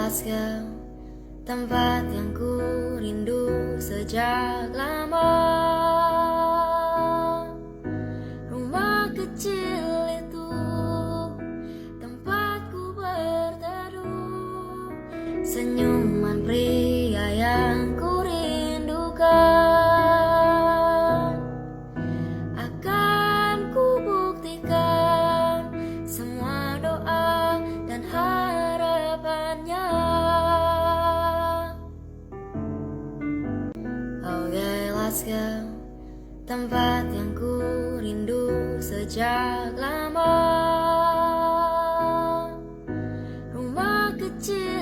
let's go. Tempat yang ku rindu sejak lama. Rumah kecil itu tempatku berteduh. Senyuman pria yang ku rindukan. Akan ku buktikan semua doa dan harapannya. Okay, let's go. Tempat yang ku rindu sejak lama. Rumah kecil